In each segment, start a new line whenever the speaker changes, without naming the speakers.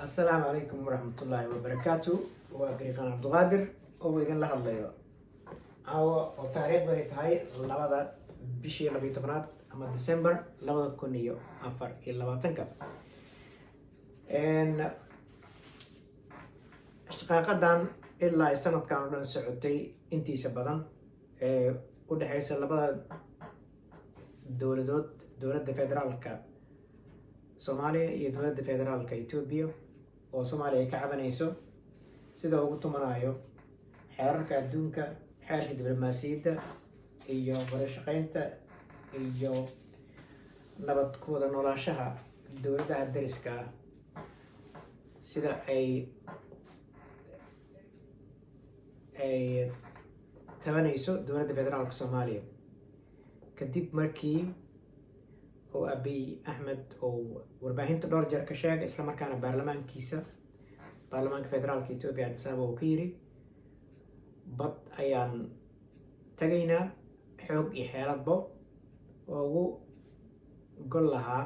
Asalaamu calaykum waraxmatullaahi wabarakaatu. Waa Gariiqan Cabdiqaadir oo idinla hadlayo caawa oo taariikhdu ay tahay 2-da bishii 12aad ama December 2024-ka. Shaqaaqadan ilaa ay sanadkan oo dhan socotay intiisa badan ee u dhexeysa labada dowladood, dowladda federaalka Soomaaliya iyo dowladda federaalka Etoobiya, oo Soomaaliya ay ka cabanayso sida ugu tumanayo xeerarka adduunka, xeerka diblomaasiyadda iyo wada shaqeynta iyo nabad ku wada noolaashaha dowladaha dariska ah, sida ay tabanayso dowladda federaalka Soomaaliya, kadib markii oo Abiy Axmed uu warbaahinta dhowr jeer ka sheegay, isla markaana baarlamaankiisa, baarlamaanka federaalka Etoobiya, Addis Ababa, uu ka yiri: "Bad ayaan tagaynaa xoog iyo xeeladbo," oo ugu gol lahaa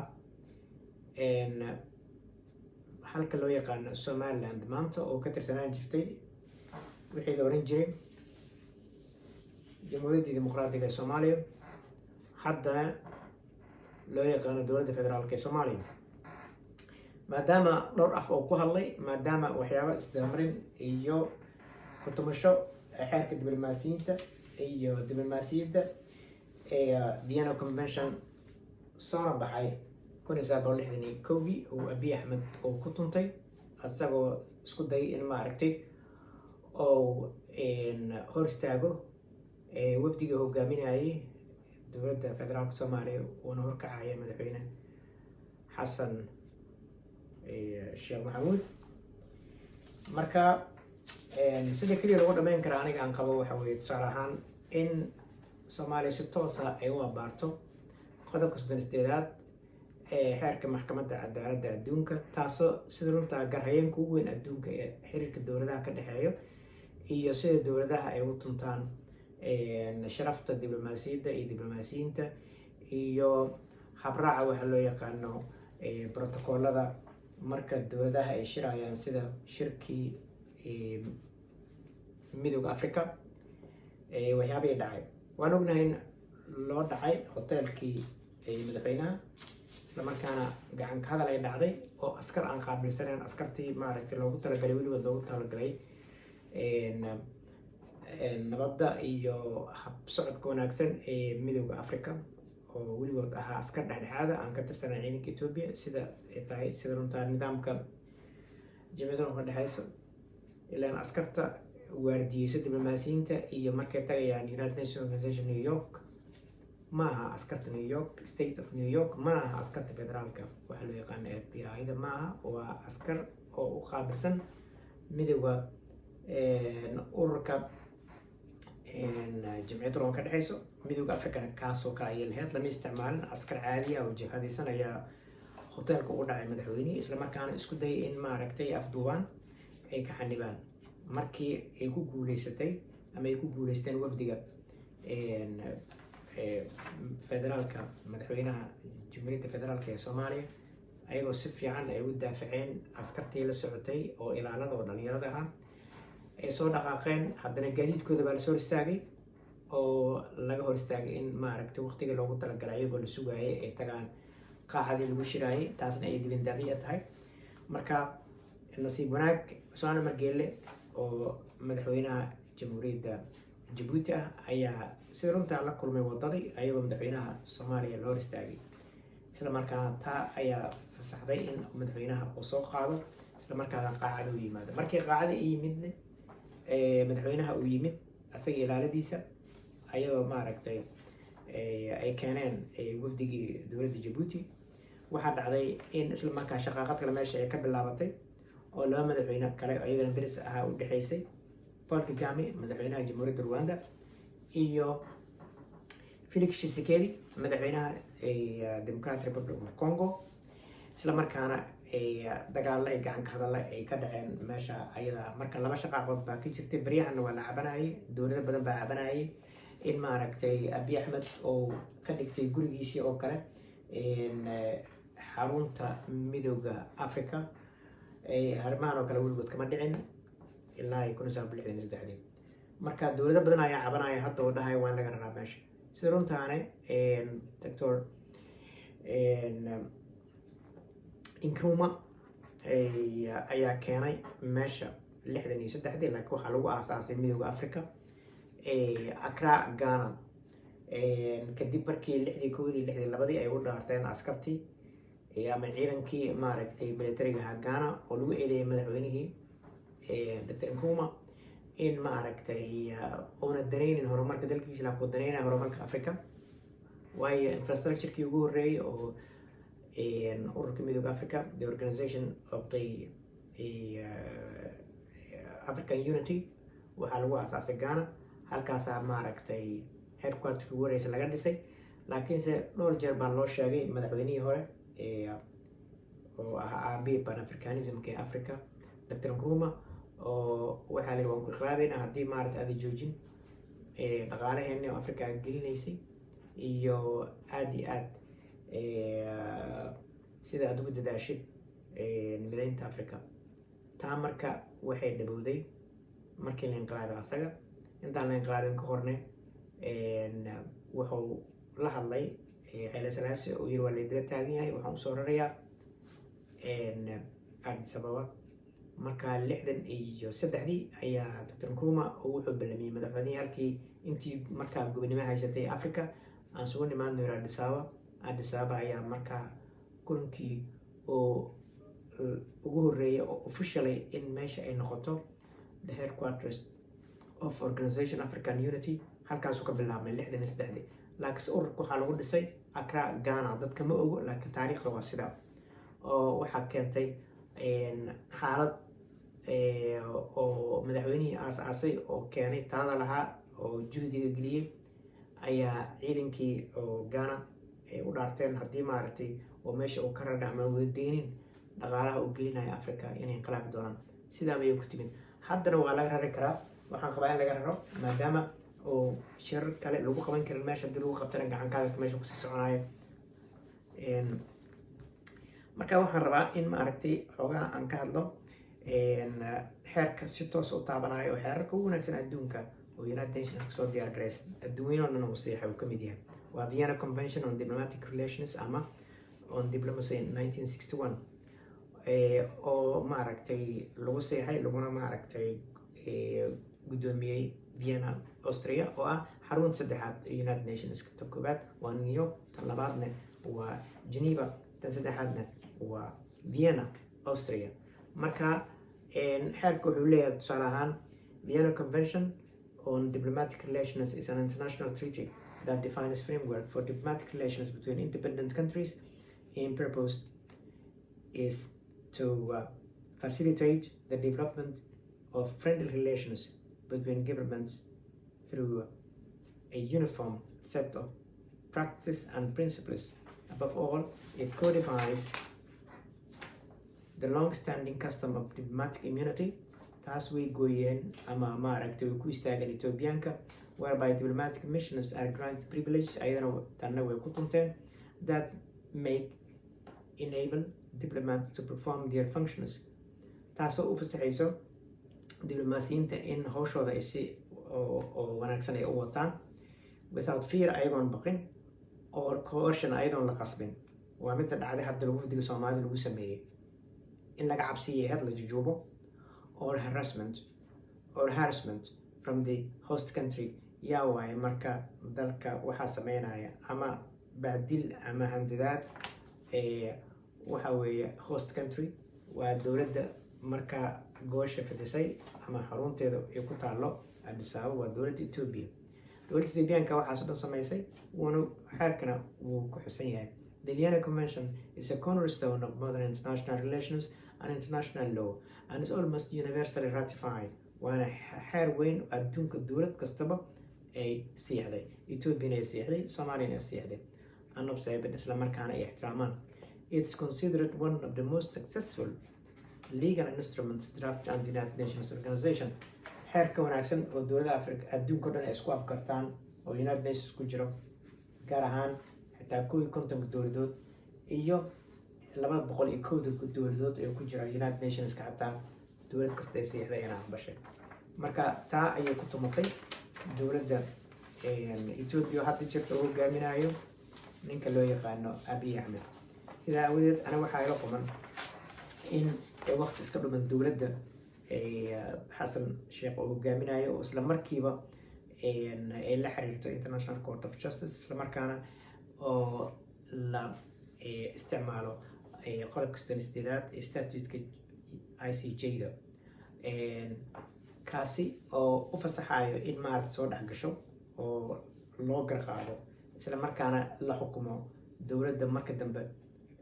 halka loo yaqaano Somaliland maanta, oo ka tirsanaan jirtay wixii la oran jiray Jamhuuriyaddii Dimuqraadiga ee Soomaaliya, haddana loo yaqaano dowladda federaalka ee Soomaaliya. Maadaama dhowr af oo ku hadlay, maadaama waxyaaba isdabamarin iyo kutumasho xeerka diblomaasiyiinta iyo diblomaasiyadda ee Vienna Convention soona baxay 1961-kii uu Abiy Axmed uu ku tuntay, isagoo isku dayay in, maaragtay, oo hor istaago wafdiga hogaaminayay dowladda federaalka Soomaaliya, uuna horkacaya madaxweyne Xasan Sheekh Maxamuud. Marka sida keliya lagu dhameyn kara aniga aan qabo waxa weeye, tusaale ahaan, in Soomaaliya si toosa ay u abaarto qodobka 38aad ee xeerka Maxkamadda Cadaaladda Adduunka, taasoo sida runtaa garhayeenka ugu weyn adduunka ee xiriirka dowladaha ka dhexeeyo iyo sida dowladaha ay u tuntaan sharafta diblomaasiyadda iyo diblomaasiyiinta iyo habraaca waxa loo yaqaano protocolada marka dowladaha ay shirayaan, sida shirkii Midowga Africa waxyaabihii dhacay. Waan ognahay in loo dhacay hoteelkii madaxweynaha, islamarkaana gacan ka hadal ay dhacday oo askar aan qaabilsaneyn askartii, maaragtay, loogu talagalay, weligood loogu talagalay nabadda iyo hab socodka wanaagsan ee Midowga Africa, oo weligood ahaa askar dhexdhexaada aan ka tirsanayn ciidanka Etoobiya, sida ay tahay sida runtaa nidaamka jimciyada ka dhexeyso. Ilaan askarta waardiyeyso diblomaasiyiinta iyo markay tagayaan United Nations Organization New York ma aha askarta New York, State of New York, mana aha askarta federaalka waxaa loo yaqaana FBI da, ma aha. Waa askar oo u qaabilsan midowga, ururka jimciyadda roon ka dhexeyso Midowga Africana, kaasoo kale ayay lahayd. Lama isticmaalin askar caadiya oo jabhadaysan ayaa hoteelka ugu dhacay madaxweynihii, islamarkaana isku dayay in, maaragtay, afduubaan, ay ka xanibaan. Markii ay ku guuleysatay ama ay ku guuleysteen wafdiga federaalka, madaxweynaha Jamhuuriyadda Federaalka ee Soomaaliya, ayagoo si fiican ay u daafaceen askartii la socotay oo ilaalada oo dhalinyarada ah, ay soo dhaqaaqeen, haddana gaadiidkooda baa lasoo hor istaagay oo laga hor istaagay in, maaragtay, waqtigii loogu talagalay ayagoo la sugaayay ay tagaan qaacadii lagu shiraayay, taasna ay dibindaabiya tahay. Marka nasiib wanaag, Cusmaan Cumar Geelle oo madaxweynaha Jamhuuriyadda Jabuuti ah ayaa sida runtaa la kulmay wadadii ayagoo madaxweynaha Soomaaliya la hor istaagay, isla markaana taa ayaa fasaxday in madaxweynaha uu soo qaado, isla markaana qaacada u yimaado. Markii qaacada i yimidne, madaxweynaha uu yimid asaga ilaaladiisa, ayadoo, maaragtay, ay keeneen wafdigii dowladda Jabuuti, waxaa dhacday in isla markaa shaqaaqad kale meesha ay ka bilaabatay oo laba madaxweyne kale ayagana daris ahaa u dhexeysay, Paul Kagame, madaxweynaha Jamhuuriyadda Rwanda, iyo Felix Tshisekedi, madaxweynaha Democratic Republic of Congo, isla markaana dagaalo ay gacan ka hadalla ay ka dhaceen meesha ayada. Marka laba shaqaaqood baa ka jirtay. Baryahana waa la cabanayay, dowlado badan baa cabanayay in, maaragtay, Abiy Axmed oo ka dhigtay gurigiisii oo kale xarunta Midowga Africa. Arrimahan oo kale weligood kama dhicin ilaa ay 1963-dii. Marka dowlado badan ayaa cabanaya hadda oo dhahaya waa in laga raraa meesha. Sida runtaane, Doctor Nkrumah ayaa keenay meesha 63-dii, laakiin waxaa lagu aasaasay Midooda Africa Accra, Ghana, kadib markii 61-dii, 62-dii ay u dhaarteen askartii ama ciidankii, maaragtay, militariga ahaa Ghana, oo lagu eedeeyay madaxweynihii Dr Nkrumah in, maaragtay, uuna danaynin horumarka dalkiisa, laakiin uu daneynaya horumarka Africa, waayo infrastructure-kii ugu horreeyay oo ururka Midooda Africa, the Organization of the African Unity, waxaa lagu aasaasay Ghana. Halkaasaa, maaragtay, headquarter-ki ugu horeysa laga dhisay. Laakiinse dhowr jeer baa loo sheegay madaxweynihii hore oo ahaa aabihii Pan-Africanism-ka ee Africa, Dr Nkrumah, oo waxaa la yidhi, "Waan ku iqlaabeynaa haddii, maaragtay, aada joojin dhaqaalaheeni oo Africa aad gelinaysay iyo aada iyo aad sida aada ugu dadaashid mideynta Africa." Taa marka waxay dhabowday markii la inqilaabay asaga. Intaan la inqilaabin ka horne, wuxuu la hadlay Xeele Salaase oo yiri, "Waa la daba taagan yahay, waxaan usoo rarayaa Addis Ababa." Marka 63-dii ayaa Dr Nkrumah oo wuxuu ballamiyey madaxweyneyaalkii intii markaa gobonimo haysatay Africa, "Aan sugu nimaadno," yiri, "Addis Ababa." Addis Ababa ayaa markaa kulankii oo ugu horreeyay oo officially in meesha ay noqoto the headquarters of Organization African Unity halkaasuu ka bilaabmay 63-dii. Laakiinse ururka waxaa lagu dhisay Accra, Ghana. Dadka ma ogo, laakiin taariikhda waa sidaa, oo waxaa keentay xaalad oo madaxweynihii aas-aasay oo keenay talada lahaa oo juhdiga geliyey ayaa ciidankii oo Ghana ay u dhaarteen haddii, maaragtay, oo meesha uu ka rardha ama wadadeynin dhaqaalaha uu gelinayo Africa inay inqilaabi doonaan. Sidaa bayay ku timid. Haddana waa laga rari karaa. Waxaan qabaa in laga raro, maadaama oo shirar kale lagu qaban karin meesha. Haddii lagu qabtana, gacankaadalka meesha kusii soconayo. Marka waxaan rabaa in, maaragtay, xoogaha aan ka hadlo xeerka si toos u taabanayo oo xeerarka ugu wanaagsan adduunka oo United Nations kasoo diyaar garays, adduunweyne oo dhan uu saxiixay uu kamid yahay, waa Vienna Convention on Diplomatic Relations ama on Diplomacy 1961, oo, maaragtay, lagu seexay laguna, maaragtay, guddoomiyey Vienna, Austria, oo ah xarunta saddexaad United Nations. Ta koowaad waa New York, tan labaadna waa Geneva, tan saddexaadna waa Vienna, Austria. Marka xeerka wuxuu leeyahay, tusaale ahaan, "Vienna Convention on Diplomatic Relations is an international treaty that defines framework for diplomatic relations between independent countries. In purpose is to facilitate the development of friendly relations between governments through a uniform set of practices and principles. Above all, it codifies the long-standing custom of diplomatic immunity." Taas way gooyeen ama, maaragtay, way ku istaageen Ethiopiaanka, "whereby diplomatic missions are granted privilege." Ayadana tanna way ku tunteen. "That make enable diplomats to perform their functions," taasoo u fasaxayso diblomaasiyiinta in hawshooda ay si oo wanaagsan ay u wataan, "without fear," ayagoon baqin, "or coercion," ayadoon la qasbin. Waa midda dhacday hadda lagu wafdiga Soomaalida lagu sameeyey, in laga cabsiiyay had la jujuubo, "or harassment from the host country." Yaa waaye marka dalka waxaa sameynaya ama baadil ama handadaad? Waxa weeye host country, waa dowladda marka goosha fidisay ama xarunteeda ay ku taalo Addis Ababa, waa dowladda Ethiopia. Dowladda Ethiopianka waxaas o dhan samaysay, wuuna xeerkana wuu ku xusan yahay. "The Vienna Convention is a cornerstone of modern international relations and international law and is almost universally ratified." Waana xeer weyn adduunka dowlad kastaba ay siixday. Ethiopiana ay siixday, Soomaaliyana ay siixday, and observed, isla markaana ay ixtiraamaan. "It's considered one of the most successful legal instruments drafted under the United Nations Organization." Xeer ka wanaagsan oo dowladda Africa adduunka o dhan ay isku afkartaan oo United Nations ku jiro, gaar ahaan xitaa 51-ka dowladood iyo 201-da dowladood ee ku jira United Nationska, xataa dowlad kasta ay saxiixday ayna aqbashay. Marka taa ayay ku tumatay dowladda Ethiopia oo hadda jirta oo hogaaminayo ninka loo yaqaano Abiy Axmed. Sidaa aawadeed, aniga waxaa ila quman in ay waqti iska dhuman dowladda Xasan Sheekh oo hogaaminayo, oo isla markiiba ay la xiriirto International Court of Justice, isla markaana oo la isticmaalo qodobka 38aad ee statute-ka ICJ-da, kaasi oo u fasaxayo in maarata soo dhex gasho oo loo garqaado, isla markaana la xukumo dowladda marka dambe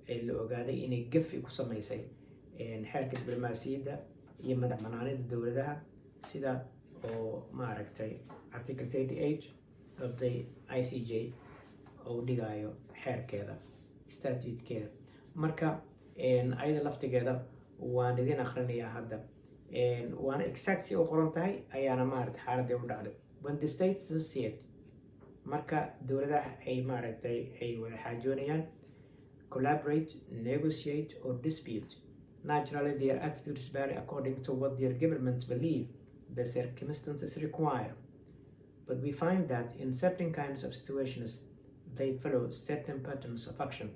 ee la ogaaday inay gafi ku sameysay xeerka diblomaasiyadda iyo madax banaanida dowladaha, sida oo maaragtay Article 38 of the ICJ oo dhigayo xeerkeeda, statute-keeda. Marka ayada laftigeeda waan idin akhrinayaa hadda, waana exact si u qoran tahay ayaana maaragtay xaaladii u dhacday. When the states associate, marka dowladaha ay maaragtay ay wada xaajoonayaan, collaborate, negotiate or dispute, naturally their attitudes vary according to what their governments believe the circumstances require, but we find that in certain kinds of situations they follow certain patterns of action.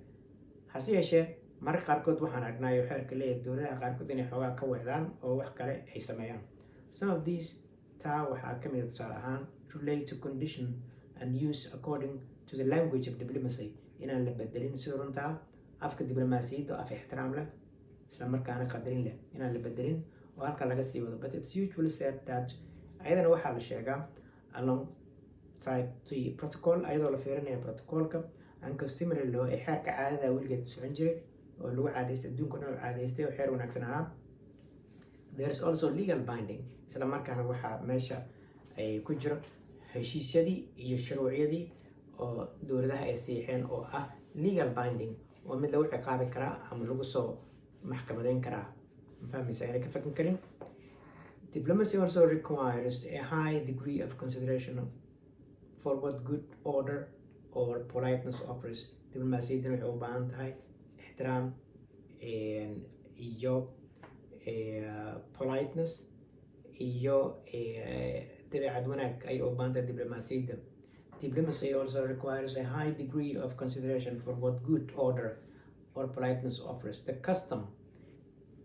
Hase yeeshee, mararka qaarkood waxaan aragnay oo xeerka leeyahay dowladaha qaarkood inay xoogaa ka weecdaan oo wax kale ay sameeyaan. Some of these, taa waxaa ka mid a, tusaale ahaan, relate to condition and use according to the language of diplomacy, inaan la bedelin sida runtaa afka diblomaasiyadda oo af ixtiraam leh, isla markaana qadarin leh, inaan la bedelin oo halka laga sii wado. But it's usually said that, ayadana waxaa la sheegaa, alongside the protocol, ayadoo la fiirinaya protocolka, and customary law, ee xeerka caadada weligeed socon jiray oo lagu caadaystay adduunka dhan oo caadaystay oo xeer wanaagsan ahaa, there is also legal binding, isla markaana waxaa meesha ay ku jiro heshiisyadii iyo shuruucyadii oo dowladaha ay siixeen oo ah legal binding, oo mid lagu ciqaabi karaa ama lagu soo maxkamadeyn karaa. Ma fahmaysa? Ayna ka fakan karin. Diplomacy also requires a high degree of consideration for what good order or politeness offers. Diblomaasiyaddana waxay u baahan tahay ixtiraam iyo politeness iyo dabeecad wanaag ayay u baahan tahay diblomaasiyadda. Diplomacy also requires a high degree of consideration for what good order or politeness offers. The custom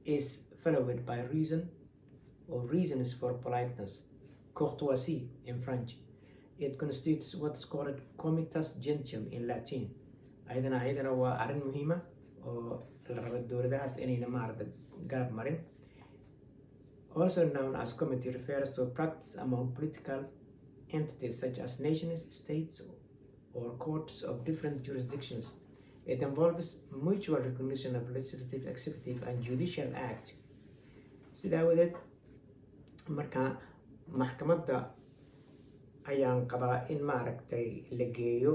is followed by reason or reasons for politeness, courtoisie in French. It constitutes what's called comitas gentium in Latin. Ayadana waa arrin muhiima oo la rabo dowladahaas inayna maarata garab marin. Also known as comity, refers to practice among political entities such as nations, states, or courts of different jurisdictions. It involves mutual recognition of legislative, executive, and judicial act. Sida aawadeed, marka maxkamadda ayaan qabaa in maaragtay la geeyo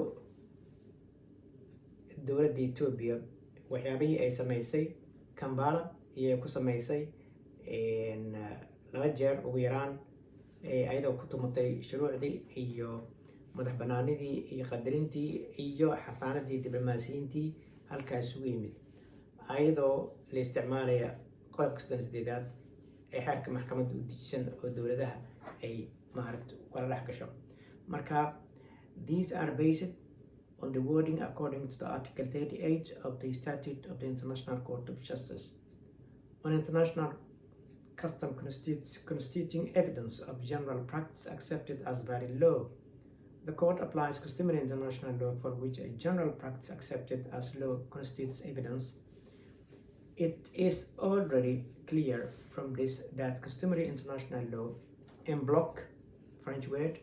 dowladda Etoobiya waxyaabihii ay sameysay Kambala iyo ay ku sameysay laba jeer ugu yaraan, ayadoo ku tumatay shuruucdii iyo madax banaanidii iyo qadarintii iyo xasaanadii diblomaasiyiintii halkaas ugu yimid, ayadoo la isticmaalaya qodobka 38aad ee xeerka maxkamadda u dejisan oo dowladaha ay maaragta kala dhex gasho. Marka these are based on the wording according to the Article 38 of the Statute of the International Court of Justice. On international custom constituting evidence of general practice accepted as valid law. The court applies customary international law for which a general practice accepted as law constitutes evidence. It is already clear from this that customary international law, en bloc, French word,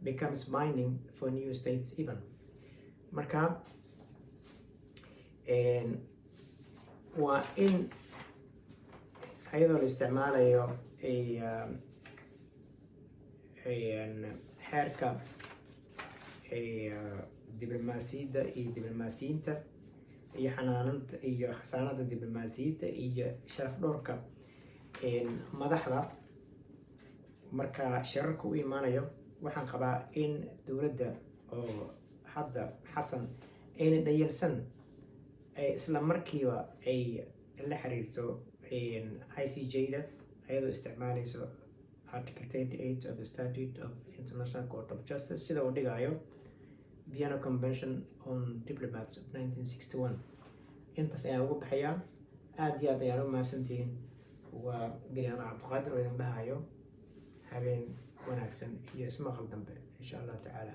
becomes binding for new states even. Marka waa in ayadoo la isticmaalayo xeerka diblomaasiyadda iyo diblomaasiyiinta iyo xanaananta iyo xasaanada diblomaasiyadda iyo sharaf dhowrka madaxda marka shirarka u imaanayo, waxaan qabaa in dowladda oo hadda Xasan ayna dhayalsan. Ay isla markiiba ay la xiriirto ICJ-da, ayadoo isticmaaleyso Article 38 of the Statute of International Court of Justice, sida uu dhigayo Vienna Convention on Diplomats of 1961. Intaas ayaan ugu baxayaa. Aada iyo aad ayaan u mahadsantihiin. Waa Geliyaano Cabdiqaadir oo idin dhahayo habeen wanaagsan iyo ismaqal dambe, insha Allahu tacaala.